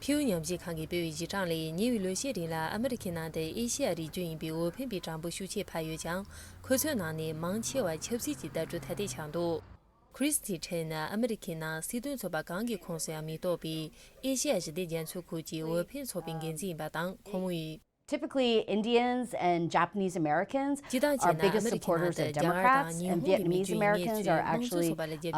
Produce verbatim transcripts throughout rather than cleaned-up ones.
ཕིའུ་ཉམས་ཞིབ་ཁང་གིས་སྤེལ་བའི་གཞི་གྲངས་ལས། ཉེ་བའི་ལོ་ཤས་རིང་ལ་ཨ་མི་རི་ཁའི་ནང་དུ་ཨེ་ཤེ་ཡ་རིགས་རྒྱུད་ཡིན་པའི་འོས་འཕེན་པའི་གྲངས་འབོར་ཤུགས་ཆེ་འཕར་ཡོད་ཀྱང་། ཁོ་ཚོའི་ནང་ནས་མང་ཆེ་བ་ཆབ་སྲིད་ཀྱི་ལྟ་གྲུབ་ཐ་དད་ཆགས་འདུག Christy Chen ནི་ཨ་མི་རི་ཁའི་ནང་སྲིད་དོན་ཚོགས་པ་གང་གི་ཁོངས་སུ་ཡང་མི་གཏོགས་པའི་ཨེ་ཤེ་ཡ་ཞི་བདེ་རྒྱ་མཚོའི་ཁུལ་གྱི་འོས་འཕེན་ཚོགས་པའི་འགན་འཛིན་ཡིན་པ་དང་། ཁོ་མོ་ཡིས། Typically, Indians and Japanese Americans སྤྱིར་བཏང་བྱས་ན། ཨ་མི་རི་ཁའི་ནང་དུ་རྒྱ་གར་དང་ཉི་ཧོང་གི་མི་རྒྱུད་ཡིན་མཁན་ཚོས་དམངས་གཙོའི་ཚོགས་པ་ལ་རྒྱབ་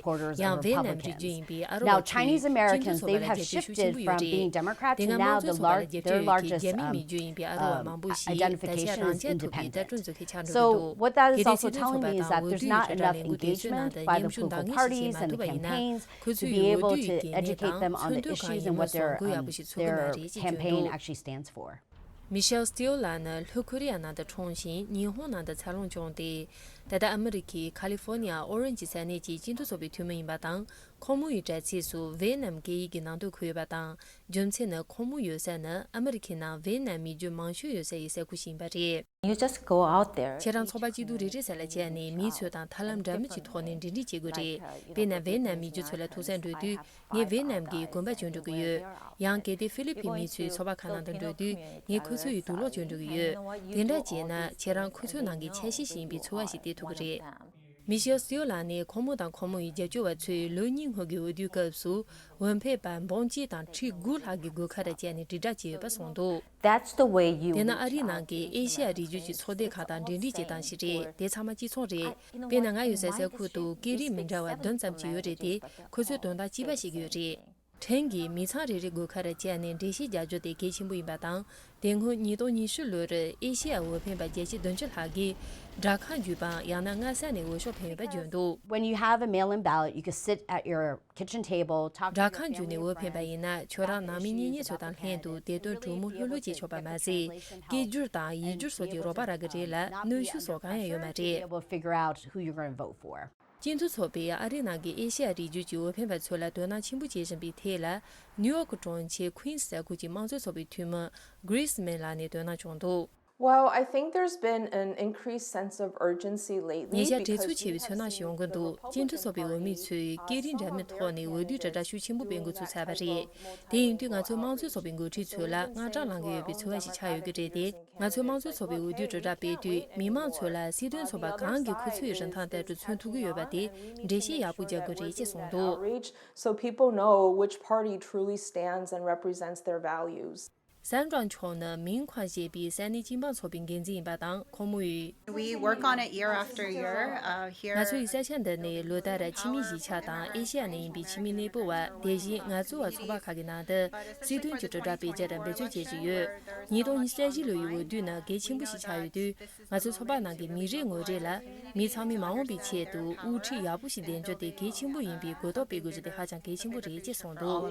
སྐྱོར་ཡོད་རེད། ཡང་ཝེ་ནམ་རིགས་རྒྱུད་ཡིན་པའི་ཨ་རོགས་པ་ཚོས་སྤྱི་མཐུན་ཚོགས་པ་ལ་རྒྱབ་སྐྱོར་ཤུགས་ཆེན་པོ་ཡོད་རེད། དེ་སྔ་དམངས་གཙོའི་ཚོགས་པ་ལ་རྒྱབ་སྐྱོར་ཡོད་མཁན་རྒྱ་མིའི་མི་རྒྱུད་ཡིན་པའི་ཨ་རོགས་པ་མང་པོ་ཞིག་ད་ཆ་རང་འཇགས་ཐུབ་པའི་ལྟ་གྲུབ་འཛུགས་མཁན་ཆགས་འགྲོ་གི་འདུག་དེ་དུས་སྲིད་དོན་ཚོགས་པ་དང་འོས་བསྡུའི་དྲིལ་བསྒྲགས་ལས་འགུལ་དེ་ཚོའི་ནང་དུ་མཉམ་ཞུགས་འདང་ངེས་ཤིག་བྱེད་མ་ཐུབ་པ་ཡིན་ན། ཁོ་ཚོས་འོས་བསྡུ་ཡི་གལ་གནད་དང་མཚོན་དོན་གང་ཡིན་མིན་སོགས་མགོ་ཡག་པོ་ཞིག་ཚོད་ཀྱི་མ་རེད་ཅེས་བརྗོད་འདུག Michelle Steele ལགས་ནི་ལྷོ་ཁོ་རི་ཡ་ནང་དུ་འཁྲུངས་ཤིང་ཉི་ཧོང་ནང་དུ་འཚར་ལོངས་བྱུང་སྟེ། ད་ལྟ་ཨ་མི་རི་ཁའི་ཁ་ལི་ཧྥོ་ནི་ཡ་ཨོ་རེན་ཇི་ས་གནས་ཀྱི་སྤྱི་མཐུན་ཚོགས་པའི་འཐུས་མི་ཡིན་པ་དང་། ཁོང་མོ་ཡི་དྲ་ཚིགས་སུ་ཝེ་ནམ་སྐད་ཡིག་གི་ནང་དོན་འཁོད་ཡོད་པ་དང་། རྒྱུ་མཚན་ནི་ཁོང་མོ་ཡོད་ས་ནི་ཨ་མི་རི་ཁའི་ནང་ཝེ་ནམ་མི་རྒྱུད་མང་ཤོས་ཡོད་སའི་ས་ཁུལ་ཞིག་ཡིན་པ་རེད། You just go out there. ཁྱེད་རང་ཚོགས་པ་སྐྱིད་སྡུག་རེ་རེ་ས་ལ་བྱས་ནས་མི་ཚོ་དང་ཐབས་ལམ་འདྲ་མིན་གྱི་ཐོག་ནས་འབྲེལ་འདྲིས་བྱེད་དགོས་རེད། དཔེར་ན་ཝེ་ནམ་མི་རྒྱུད་ཚོ་ལ་ཐུག་སར་འགྲོ་དུས། ངས་ཝེ་ནམ་གྱི་དགོན་པ་བྱོན་འགྲོ་གི་ཡོད། ཡང་གལ་ཏེ་ཧྥི་ལི་ཕིན་མི་ཚོའི་ཚོགས་པ་ཁག་ནང་དུ་འགྲོ་དུས། ངས་ཁོ་ཚོ་ཡི་དུག་ལོག་བྱོན་འགྲོ་གི་ཡོད། དེ་འདྲ་བྱས་ན་ཁྱེད་རང་ཁོ་ཚོའི་ནང་གི་ཆ་ཤས་ཤིག་ཡིན་པའི་ཚོར་བ་ཞིག་སྟེར་ཐུབ་ཀྱི་རེད། མི་ཤེལ་སི་ཏིའུ་ལགས་ནི་ཁོ་མོ་དང་ཁོ་མོ་ཡི་རྒྱབ་སྐྱོར་བ་ཚོས་ལོ་གཉིས་སྔོན་གྱི་འོས་བསྡུའི་སྐབས་སུ་འོས་འཕེན་པ་འབུམ་གཅིག་དང་ཁྲི་དགུ་ལྷག་གི་སྒོ་ཁར་བཅར་ནས་དྲིལ་བསྒྲགས་བྱས་ཡོད་པ་གསུངས་འདུག That's the way you དེ་ནི་ཨ་རིའི་ནང་གི་ཨེ་ཤེ་ཡ་རིགས་རྒྱུད་ཀྱི་ཚོགས་སྡེ་ཁག་དང་འབྲེལ་འདྲིས་བྱེད་སྟངས་ཤིག་རེད། དེ་ཚང་མ་གཅིག་མཚུངས་རེད། དཔེར་ན། ང་ཡོད་སའི་ས་ཁུལ་དུ་སྐད་རིགས་མི་འདྲ་བ་བདུན་ཙམ་ཅིག་ཡོད་རེད་དེ། ཁོ་ཚོའི་དོན་དག་གཅིག་པ་ཞིག་ཡོད་རེད། ཕྲན་གྱིས་མི་ཚང་རེ་རེའི་སྒོ་ཁར་བཅར་ནས་འགྲེལ་བཤད་རྒྱག་རྒྱུ་དེ་གལ་ཆེན་པོ་ཡིན་པ་དང་། དེ་སྔོན་ཉིས་སྟོང་ཉི་ཤུ་ལོར་ཨེ་ཤེ་ཡ་འོས་འཕེན་པ་བརྒྱ་ཆ་བདུན་ཅུ་ལྷག་གིས་སྦྲག་ཁང་བརྒྱུད་པའམ་ཡང་ན་སྔ་ས་ནས་འོས་ཤོག་འཕེན་ཡོད་པ་བརྗོད་འདུག When you have a mail-in ballot, you can sit at your kitchen table, talk to སྦྲག་ཁང་བརྒྱུད་ནས་འོས་འཕེན་པ་ཡིན་ན། ཁྱོད་རང་ནང་མི་གཉེན་ཉེ་ཚོ་དང་ལྷན་དུ་བདེ་དོན་གྲོས་མོལ་ལྷོད་ལྷོད་བྱེད་ཆོག་པ་མ་ཟད། སྐད་སྒྱུར་དང་ཡིག་སྒྱུར་སོགས་ཀྱི་རོགས་པ་རག་གི་རེད་ལ། གནོན་ཤུགས་སོགས་གང་ཡང་ཡོད་མ་རེད། Be able to figure out who you're going to vote for. སྤྱི་མཐུན་ཚོགས་པས་ཨ་རིའི་ནང་གི་ཨེ་ཤེ་ཡ་རིགས་རྒྱུད་ཀྱི་འོས་འཕེན་པ་ཚོ་ལ་དོ་སྣང་ཆེན་པོ་བྱེད་བཞིན་པའི་ཐད་ལ། ནིའུ་ཡོག་གྲོང་ཁྱེར་ཁུན་སི་ས་ཁུལ་གྱི་དམངས་གཙོའི་ཚོགས་པའི་འཐུས་མི་Grace Meng ལགས་ནས་དོ་སྣང་བྱུང་འདུག Well, I think there's been an increased sense of urgency lately. ཉེ་ཆར་བྲེལ་འཚུབ་ཆེ་བའི་ཚོར་སྣང་ཞིག་ཡོང་གི་འདུག་སྤྱི་མཐུན་ཚོགས་པའི་འོས་མི་ཚོས་སྐད་རིགས་འདྲ་མིན་ཐོག་ནས་འོས་བསྡུའི་དྲིལ་བསྒྲགས་ཤུགས་ཆེན་པོ་སྤེལ་འགོ་ཚུགས་ཚར་བ་རེད། དེ་ཡིན་དུས་ང་ཚོའི་དམངས་གཙོའི་ཚོགས་པའི་འགོ་ཁྲིད་ཚོ་ལ་དངངས་སྐྲག་ལངས་ཀྱི་ཡོད་པའི་ཚོར་བ་ཞིག་ཆགས་ཡོད་ཀྱི་རེད་དེ། ང་ཚོས་དམངས་གཙོའི་ཚོགས་པའི་འོས་བསྡུའི་དྲིལ་བསྒྲགས་སྤེལ་དུས། མི་མང་ཚོ་ལ་སྲིད་དོན་ཚོགས་པ་གང་གིས་ཁོ་ཚོའི་རིན་ཐང་ལྟར་དུ་མཚོན་ཐུབ་ཀྱི་ཡོད་པ་དེ་འགྲེལ་བཤད་ཡག་པོ་རྒྱག་དགོས་རེད་ཅེས་གསུངས་འདུག Outreach, so people know which party truly stands and represents their values. སན་ཀྲང་ཆོ་ནི་མིང་ཁོང་ཞེས་པའི་ས་གནས་སྤྱི་འབངས་ཚོགས་པའི་འགན་འཛིན་ཡིན་པ་དང་། ཁོང་མོ་ཡིས། We work on it year after year. Uh, here. ང་ཚོ་ཡི་ས་ཆ་འདི་ནས་ལོ་ལྟར་ཕྱི་མི་གཞིས་ཆགས་དང་ཨེ་ཤེ་ཡ་ནས་ཡིན་པའི་ཕྱི་མི་གནས་སྤོ་བ། དེ་བཞིན་ང་ཚོ་བ་ཚོགས་པ་ཁག་གི་ནང་དུ་སྲིད་དོན་གྱི་དྲིལ་བསྒྲགས་སྤེལ་རྒྱུར་འབད་བརྩོན་བྱེད་ཀྱི་ཡོད། ཉིས་སྟོང་ཉི་ཤུ་རྩ་བཞི་ལོའི་འོས་བསྡུ་ནི་གལ་ཆེན་པོ་ཞིག་ཆགས་ཡོད་དུས། ང་ཚོའི་ཚོགས་པ་ནང་གི་མི་རེ་ངོ་རེ་ལ་མི་ཚང་མས་མ་འོངས་པའི་ཆེད་དུ་དབུ་ཁྲིད་ཡག་པོ་ཞིག་ལྡན་རྒྱུ་དེ་གལ་ཆེན་པོ་ཡིན་པའི་གོ་རྟོགས་སྤེལ་དགོས་རྒྱུ་དེ་ཧ་ཅང་གལ་ཆེན་པོ་རེད་ཅེས་གསུངས་འདུག་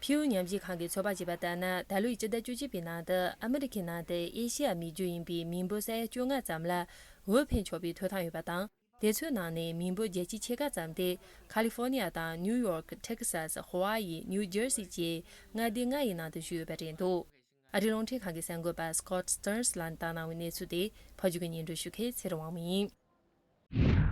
ཕིའུ་ཉམས་ཞིབ་ཁང་གིས་ཚོད་དཔག་བྱས་པ་ལྟར་ན། ད་ལོའི་སྤྱི་ཟླ་བཅུ་གཅིག་པའི་ནང་དུ་ཨ་མི་རི་ཁའི་ནང་དུ་ཨེ་ཤེ་ཡ་མི་རྒྱུད་ཡིན་པའི་མི་འབོར་ས་ཡ་བཅོ་ལྔ་ཙམ་ལ་འོས་འཕེན་ཆོག་པའི་ཐོབ་ཐང་ཡོད་པ་དང་། དེ་ཚོའི་ནང་ནས་མི་འབོར་བརྒྱ་ཆའི་ཕྱེད་ཀ་ཙམ་དེ་ཁ་ལི་ཧྥོ་ནི་ཡ་དང་ནིའུ་ཡོག། ཊེག་སཱ་སི། ཧ་ཝཱ་ཡི། ནིའུ་ཇར་སི་བཅས་མངའ་སྡེ་ལྔ་ཡི་ནང་དུ་བཞུགས་ཡོད་པ་རེད་འདུག་ཨ་རིའི་རླུང་འཕྲིན་ཁང་གི་གསར་འགོད་པ་Scott Stearns ལགས་ནས་བཏང་གནང་བའི་གནས་ཚུལ་དེ་ཕབ་སྒྱུར་གྱིས་སྙན་སྒྲོན་ཞུ་མཁན་ཚེ་རིང་དབང་མོ་ཡིན།